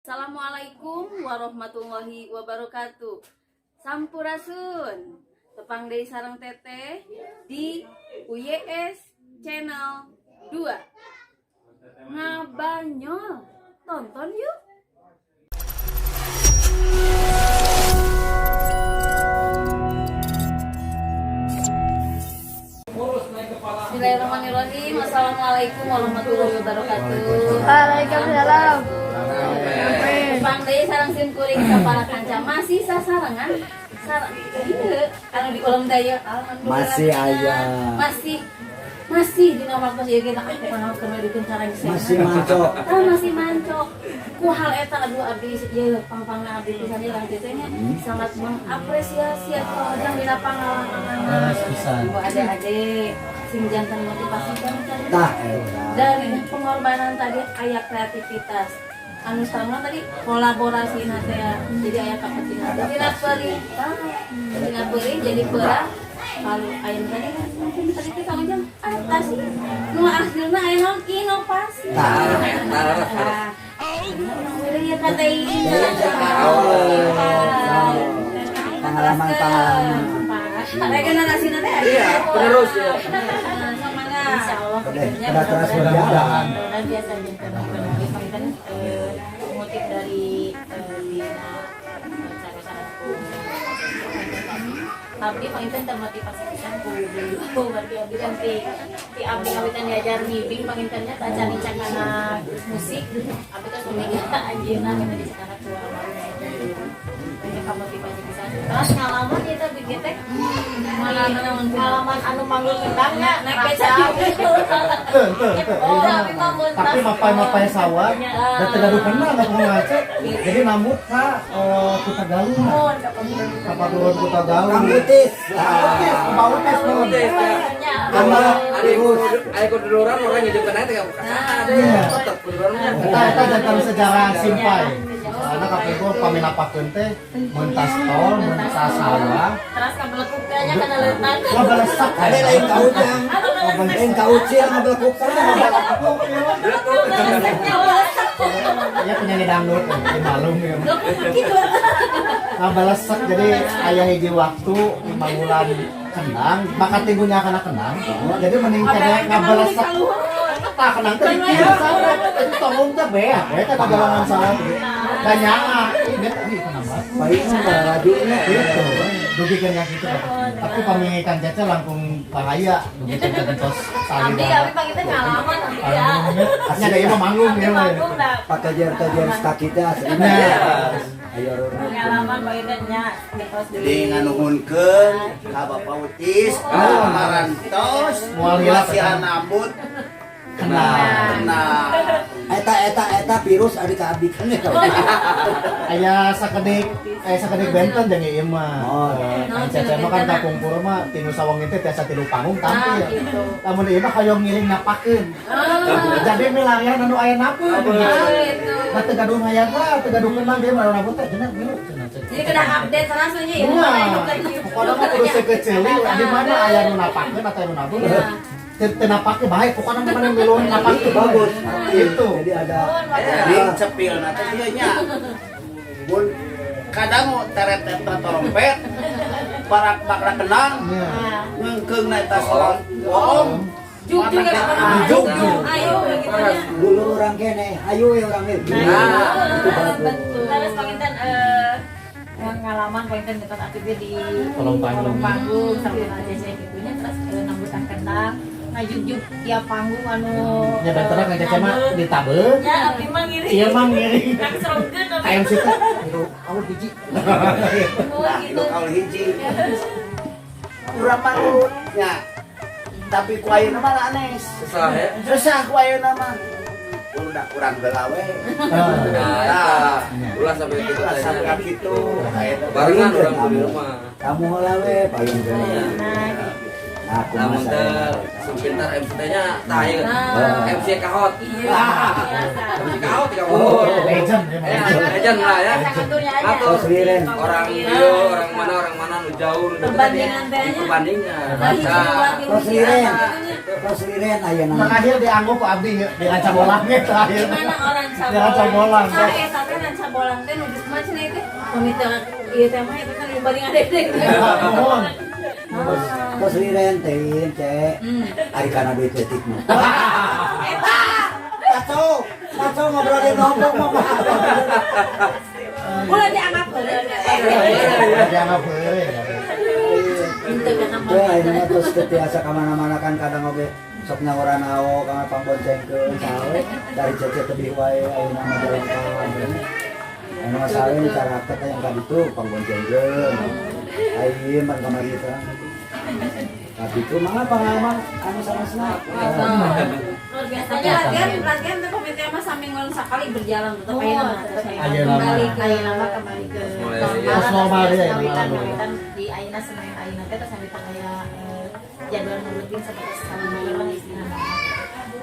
Assalamualaikum warahmatullahi wabarakatuh. Sampurasun. Tepang deui sareng Teteh di UYS Channel 2. Ngabanyol. Tonton yuk. Bismillahirrahmanirrahim. Assalamualaikum warahmatullahi wabarakatuh. Waalaikumsalam. Tepang deui sareng sim kuring sapara kanca masih sasarengan sareng ieu anu di ulam daya, alhamdulillah. Masih aya. Masih masih dina waktu ieu kita pokona keur dikeun cara. Masih mancok. Ah, masih mancok ku hal eta. Aduh, abdi ieu pangpangna abdi pisan ieu lah teh nya, sangat mengapresiasi atau ujang dina pangalaman. Leres pisan. Ibu, adik-adik sing janten motivasi kan Tah eta. Dari pengorbanan tadi aya kreativitas anu sama tadi kolaborasi teh ya. Jadi aya kepentingan tina peurih, tah tina peurih jadi peurah. Kalau aya tadi kan mungkin tadi teh Kang Ujang adaptasi nu akhirna aya naon, inovasi. Tah. Tah, ya kata ini. Pengalaman-pengalaman. Regenerasi nanti. Iya, penerus ya. Semangat. Insya Allah. Udah terus berjalan. Mudah-mudahan biasa janten kan mengutip dari dina cara-cara ku abdi panginten termotivasi pisan ku beliau. Berarti abdi kan ti ti abdi ngawitan diajar ngibing pangintennya, tacan nincak kana musik, abdi terus meninggal anjeunna kita di sana ku almarhum. Banyak motivasi pisan. Terus ngalaman eta bieu teh pengalaman anu manggung kendangnya. Naik beca. Teu, teu, teu. Oh, tapi mah mun Tapi mapai-mapai sawah da teu gaduh kendang atuh ngace. Jadi nambut ka Kuta Galuh. Mun Ka Paduan Kuta Galuh. Kang Utis. Utis, Pak Utis nuhun. Karena ada ikut kuduran orang ngidupkeun aja teh ka Iya. tetep kudurannya. Eta eta janten sejarah simpai. Soalnya kapungkur pami napakeun teh mentas tol, mentas sawah. Terus kabelekuknya kana leutan. Ngabelesak. Ada lain ka ujang. Lain ka ucil ngabelekuk. Ya penyanyi dangdut ya, jadi malum ya. Ngabelesek, jadi aya hiji waktu manggulan kendang, maka tinggunya kana kendang. Jadi mending kene ngabelesek. Tah, kendang teh di sawah, itu tongong teh beak, we teh galangan sawah teh. Da nyaa, ini teh kenapa? Baik mah rajunya. Gitu, dugikeun ka kitu. Tapi pami Kang Cece langkung bahaya, dugikeun ka tos tali. Abdi abdi panggilnya ngalaman abdi ya. Nya da ieu mah manggung ya. Manggung dah. Pakajer-kajer kaki teh asli. Nah. Ayo runut. Pengalaman panggilnya terus di Jadi nganuhunkeun ka Bapak Utis, marantos, Moal hilap, masihan eta. Nambut Kena. Nah, Eta eta eta virus ari ka abdi kan ya. Aya sakedik benten jeung ieu mah. Oh. Kang Cece mah kan kapungkur mah tinu sawang teh tiasa tilu panggung tampil. Nah, gitu. Lamun ieu mah hoyong ngiring napakeun. Jadi milarian anu aya napeun. Gitu. Nah, teu gaduh hayangna, teu gaduh kendang dia mah nabut teh cenah milu cenah. Jadi kena update langsungnya ya. Nah, pokoknya mah kudu sekecil di mana aya nu napakeun atau anu nabut. Teu teu napake bae, pokoknya mah mana milu napakeun. Bagus. Gitu. Jadi ada jadi cepil na teh ieu nya. Mun kadang teret eta trompet, parak bakra kendang, Iya. ngeungkeungna eta sorong. Bohong. Juk juga. Juk. Ayo gitu ya. Dulu orang kene, ayo we orang we. Nah. Itu bagus. Betul. Terus panginten pengalaman panginten dekat aktifnya di Kolong panggung. kolong panggung sampai ACC gitunya, terus nambutan kendang ngajuk-juk tiap panggung anu. Ya bentenna Kang Cece mah ditabeut. Ya abdi mah ngiring. Iya mah ngiring. Kang serongkeun abdi. KMC teh milu kaul hiji. Oh, Nah, gitu. itu kaul hiji. Urang manut nya. Tapi ku ayeuna mah anes. Susah ya. Susah ku ayeuna mah. Udah kurang heula we. Nah, eta. Ulah sampai gitu. Ulah sampai kitu. Ayeuna Barengan urang di rumah. Kamu heula we payung Nah, Aku Namun mah teh saya. sing pintar MC nya tah ieu. Nah. MC kahot. Iya. biasa. MC kahot kahot. Legend ya. Ya, legend lah ya. Sakaturnya aja. Atur. Oh, seliren. Orang dia, orang mana nu jauh nu dekat Perbandingan ya. teh nya. Perbandingan. Nah, hiji Nah, dua tilu Tos hiji, liren. apa gitunya. Tos liren aya nama. Terakhir dianggo ku abdi ya, di Ranca Bolang terakhir. Gimana orang Di Ranca Bolang. Nah, eta teh sabolang teh nuju kumaha cenah teh. Pamit ieu teh mah eta kan bari ngadedek. Mohon. Tos liren teh cek. Ari kana duit leutik mah. Kacau, kacau ngobrol di nombok mah. Ulah dianggap heureuy. Dianggap heureuy. Henteu kana Teh ayeuna mah tos teu tiasa ka mana-mana kan, kadang oge sok nyawaran ao ka pangboncengkeun sawe dari cece tebih wae, ayeuna mah jalan ka. Ayeuna mah sawe karakter teh yang ka ditu pangboncengkeun. Ayeuna pan kamari teh. Ka ditu mah pengalaman anu sanesna. Luar biasa. Tapi latihan latihan teh pamit mah samingguan sekali berjalan tetep ayeuna mah. Ayeuna mah. Kembali ke Ayeuna mah kembali ke Mulai, normal. ya. Terus normal ya, Ngawitan normal. ngawitan di ayeuna Senin ayeuna teh terus sampai aya jadwal rutin seperti sabulan lah istilahna.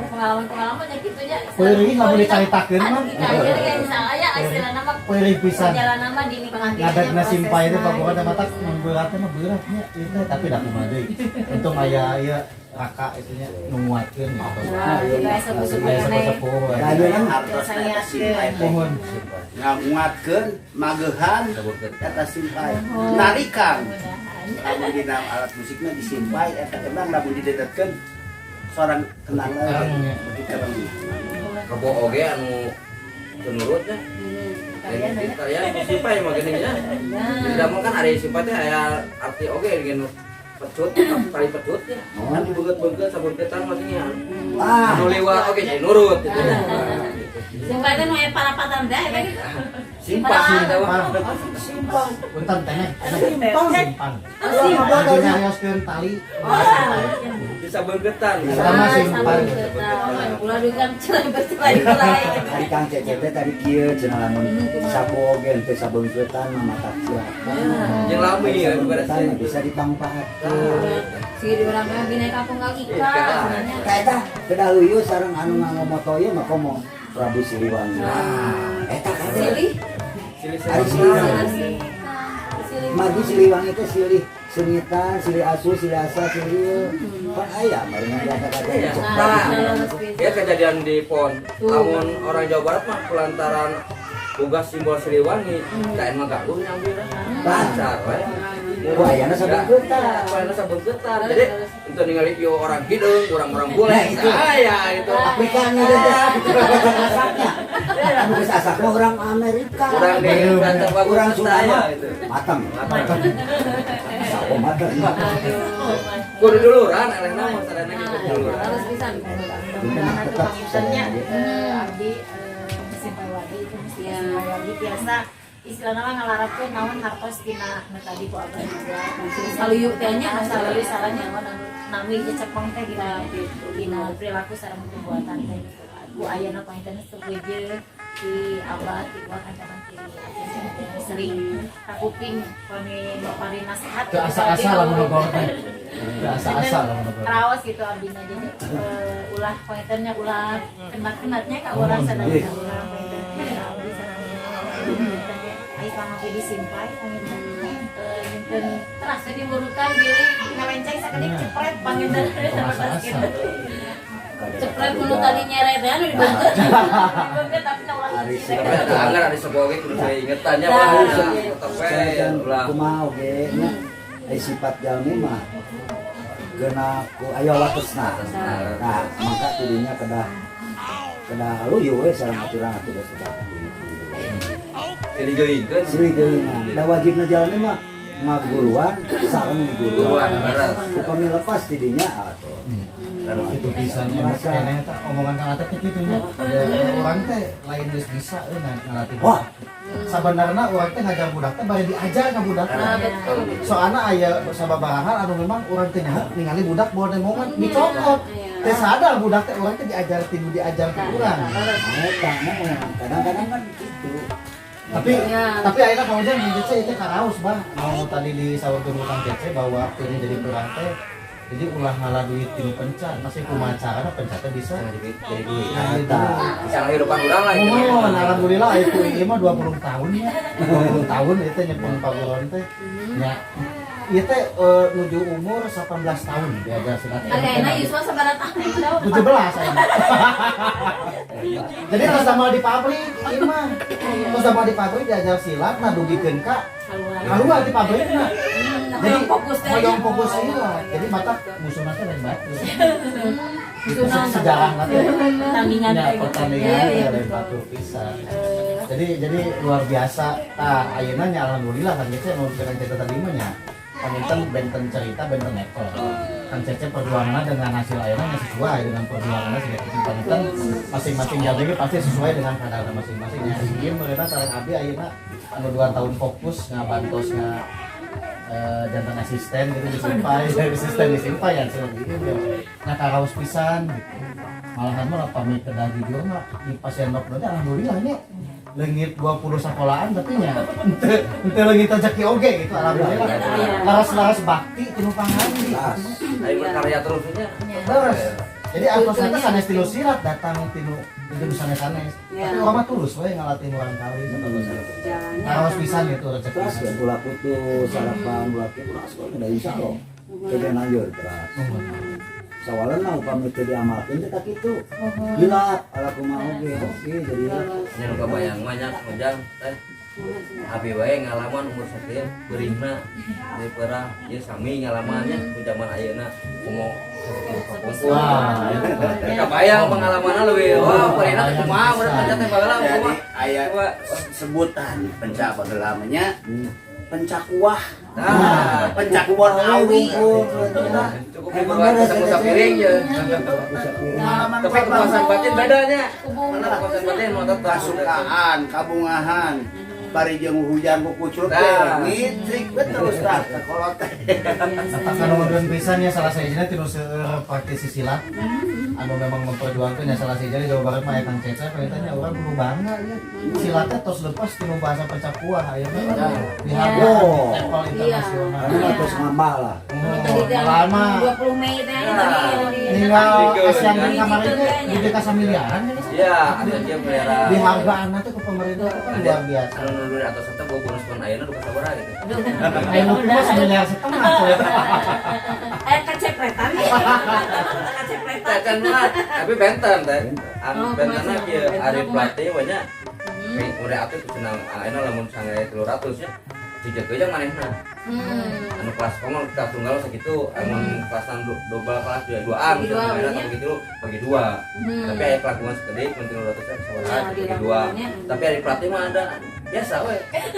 Pengalaman-pengalaman ya gitu nya. Peurih nggak boleh dicaritakeun mah. Kita aja kayak misalnya ya istilahna mah Peurih pisan. perjalanan mah dinikmati. Ngadegna simpai itu paguran mata beratnya mah beratnya itu, tapi dah kumaha deui. Untung aya ieu raka itu nya nu nguatkeun gitu. Nah, aya sepuh-sepuh. Aya sepuh-sepuh. Nah, ayeuna Hartosna eta simpai teh. Mohon. Ngamuatkeun magehan eta simpai. Narikan. Lamun dina alat musikna disimpai eta kendang, lamun didedetkeun sorang kendang Kereng, ya. beuki kereng. Rebo oge anu penurut nya. Kalian Kalian kalian simpai mah geuning nya. Di dalam kan ada simpai teh aya arti oge dengan pecut kali pecut ya. Kan dibeget-beget sabegetan maksudnya. Ah, Anu liwat oge jadi nurut gitu. Simpai teh nu aya parapatan teh eta gitu. Simpah eta mah. Simpang. Punten teneh, teneh. Simpan. Simpang. Lagi nyarioskeun tali. Bisa begetan. Sama simpan. Ulah duit kan cerai bercerai cerai. Ari Kang Cece teh tadi kieu cenah, lamun sapu oge teh sabeungkeutan mah mata cilaka. Jeung lami ya, Sabeungkeutan mah bisa dipangpaatkeun. Si di urang mah Bhinneka Tunggal Ika sebenarnya. Ka eta kedah luyu sareng anu nganggo moto ieu mah komo Prabu Siliwangi. Eta kan Silih. Silih. Ari Siliwangi. Silih. Margi Siliwangi teh silih sengitan, silih asuh, silih asa, silih kan aya meureun kata-kata Iya. cepat. Nah, ya kejadian di PON. Lamun orang Jawa Barat mah pelantaran boga simbol Siliwangi, kain mah galuh nyambil. Lancar we. Wah, ayana sabeungkeutan. Ayana sabeungkeutan. Jadi untuk ningali ieu orang hideung, orang-orang bule, Nah, itu. aya itu. Afrika nya teh asaknya. Anu geus asak mah orang Amerika. Urang di Bantar Bagus Urang Sunda aya mah itu. matang. Sapo matang. Kudu duluran elehna mah sadayana gitu duluran. Harus bisa. Mudah-mudahan atuh pangintennya abdi simpai wadi itu mesti simpai wadi biasa istilahna mah ngalarapkeun naon hartos tina nu tadi ku abah juga. Saluyu teh nya. Nya saluyu sareng naon anu nami cepeng teh dina dina perilaku sareng perbuatan teh gitu. Ku ayana panginten sepuju di abah di buah kancanan di Aceh sering kakuping pami pami nasihat. Teu asa-asa lamun nogor teh. Teu asa-asa lamun nogor. Raos gitu abdina, jadi ulah pangintennya ulah kenat-kenatnya ka urang sadaya urang panginten abdi sareng panginten ai pangabdi disimpai panginten nyimpen terasa dimurukan bilih ngelenceng sakedik cepret panginten Asa-asa. gitu. Cepret nu tadi nyeret teh anu dibantu. Dibantu tapi na ulah. Ari Tapi ada anggar ada sebuah oge kudu saya ingetannya Nah, mah iya. tetep we Kan ulah. kumaha oge nya ai sifat jalmi mah geuna ku aya watesna. Nah, mangka kudunya kedah kedah luyu we sareng aturan aturan sudah. Jadi geuingkeun. Silih geuingan. Da wajibna jalmi mah ngaguruan sareng Guruan, diguruan. beres. Upami lepas tidinya atuh. Itu bisa kayaknya eta omongan Kang Atep teh kitu nya. Urang teh lain geus bisa euy ngalatih. Wah. Sabenerna urang teh ngajar budak teh bari diajar ka budak. Nah, betul. Soalna aya sababaraha hal anu memang urang teh nyaho ningali budak bawa demongan dicokot. Iya. Teh sadar budak teh urang teh diajar tilu diajar ke urang. Eta mah kadang-kadang kan gitu. Tapi Iya. tapi akhirnya Kang Ujang di Cece itu karaos bah mau tadi di saurkeun Kang Cece bahwa ini jadi kurang teh jadi ulah ngalah duit tinu penca masih kumaha carana penca teh bisa Jadi duit. jadi Eta. duit. Bisa kehidupan urang lah gitu. Oh, alhamdulillah itu ieu mah 20 tahun ya. 20 tahun itu nyepeng paguron teh. Ya. Ieu teh nuju umur 18 tahun diajar silat. Ayeuna yuswa sabaraha tahun? 17 ayeuna. Jadi terus sama di pabrik ieu mah. Terus sama di pabrik diajar silat, nah dugikeun ka keluar di pabrik nah. Jadi hoyong fokus teh. Hoyong fokus silat. Jadi mata musuhna teh lain batu. Itu Musuhna sejarah teh. Pertandingan Ya, teh gitu. pertandingan Iya, teh iya, lain betul. batu pisan. Jadi luar biasa. Tah ayeuna nya alhamdulillah kan Cece mau dengan cerita tadi mah nya. Panginten benten cerita benten level. Kan Cece perjuangannya dengan hasil ayeuna nya sesuai dengan perjuangannya sih panginten masing-masing jalur ini pasti sesuai dengan kadarna masing-masing ya. Ieu mereka sareng abdi ayeuna anu 2 tahun fokus ngabantos nga jantan asisten gitu di Simpai, asisten di Simpai ya gitu. Nah karaos pisan gitu. Malahan mah pamit kedah jujur mah di pasien dokter alhamdulillah nya leungit 20 sekolahan tapi nya henteu leungit rezeki oge gitu alhamdulillah. Laras-laras bakti tinu panganti. Ayo berkarya terus nya. Terus. Jadi antosna teh sanes tinu silat datang tinu itu sanes-sanes. Ya. Tapi urang mah tulus we ngalatih urang kali satulus. Jalannya. Karaos pisan gitu rezeki. Terus ya bola putus, sarapan, bola putus, udah insya Allah. Jadi nanjur terus. Soalnya mah upami teu diamalkeun teh tak kitu. Hilap ala kumaha oge, oke jadi hilap. Nya nu kabayang mah nya ujang teh. Abi wae ngalaman umur sakieu beurihna di perang ieu sami ngalamannya ku zaman ayeuna komo sakieu. Wah, itu. Kabayang pengalamanna leuwih wah peurihna teh kumaha urang teh teh baheula Jadi kumaha. aya sebutan pencak baheula mah nya pencak kuah. Nah, Pencak kuah awi. Cukup dibawa ketemu sapiring ya. Tapi kepuasan batin bedanya. Karena kepuasan batin mau tetap Kasukaan, kabungahan. Bari jeung hujan kukucur teh Nah. ngitrik we terus tah ka kolot teh. Katakan nuhun pisan ya salah sahijina tinu seueur praktisi silat anu memang memperjuangkan ya salah sahijina di Jawa Barat mah aya Kang Cece pengennya urang kudu bangga ya silatnya tos lepas tinu bahasa pencak kuah ayeuna dihargai Oh. di level internasional. Karena mah terus ngambah lah. Tadi teh Lama 20 Mei teh nya tadi ninggal Di- Asian Games kemarin Di- teh di ka samiliaran kan Iya, ada dia melihara. dihargaan teh ke pemerintah itu kan luar biasa. Anu nu di atas teh bawa bonus pon ayeuna duka sabaraha gitu. Ayo nu mah semiliar setengah tuh. Kacepretan. Kacepretan. Teh can mah, tapi benten teh. Oh, Bentenna kumaha kieu cenah? ari pelatih banyak. Udah atlet cenah ayeuna lamun sangae 300 nya. Dijatuh aja manehna. Anu kelas komo kelas tunggal sakitu, amun kelasan double kelas dua duaan Bagi dua, misalnya berarti. begitu bagi dua. Tapi aya kelakuan sekedik mun 300 nya sabaraha Nah, bagi dua. dilakukannya. Tapi ari pelatih mah ada biasa we.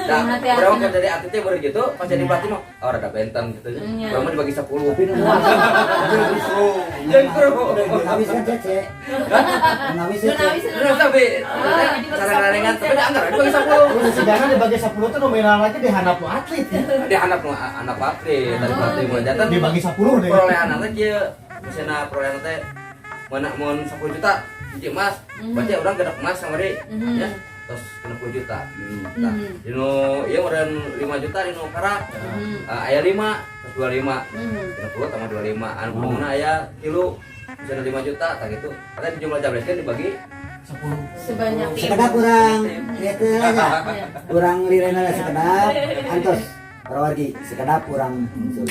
Nah, Nanti urang hasilnya. kan jadi atletnya baru gitu, pas jadi pelatih mah oh rada benten gitu. Iya. Urang mah dibagi 10. Tapi nu Justru Jeung kru. Nawis kan Cece. Nawis Cece. Nawis. Terus tapi cara ngarengan tapi da anggar dibagi 10. Terus sedangkan dibagi 10 tuh nominal lagi di handap nu atlet ya. Di handap nu handap atlet, tadi pelatih mah jantan Dibagi 10 deh. perolehan teh kieu. Misalnya perolehan teh mana mun 10 juta hiji emas, berarti urang genep emas sama deui ya. Terus 60 juta. Nah, dinu ieu meureun 5 juta dinu karak. Aya 5 terus 25. 60 tambah 25. Anu pengguna aya tilu misalnya 5 juta tah gitu. Karena jumlah jabreskeun dibagi 10. Sebanyak Sekedap urang ieu aja. Urang lirena sekedap antos. Para wargi sekedap urang muncul.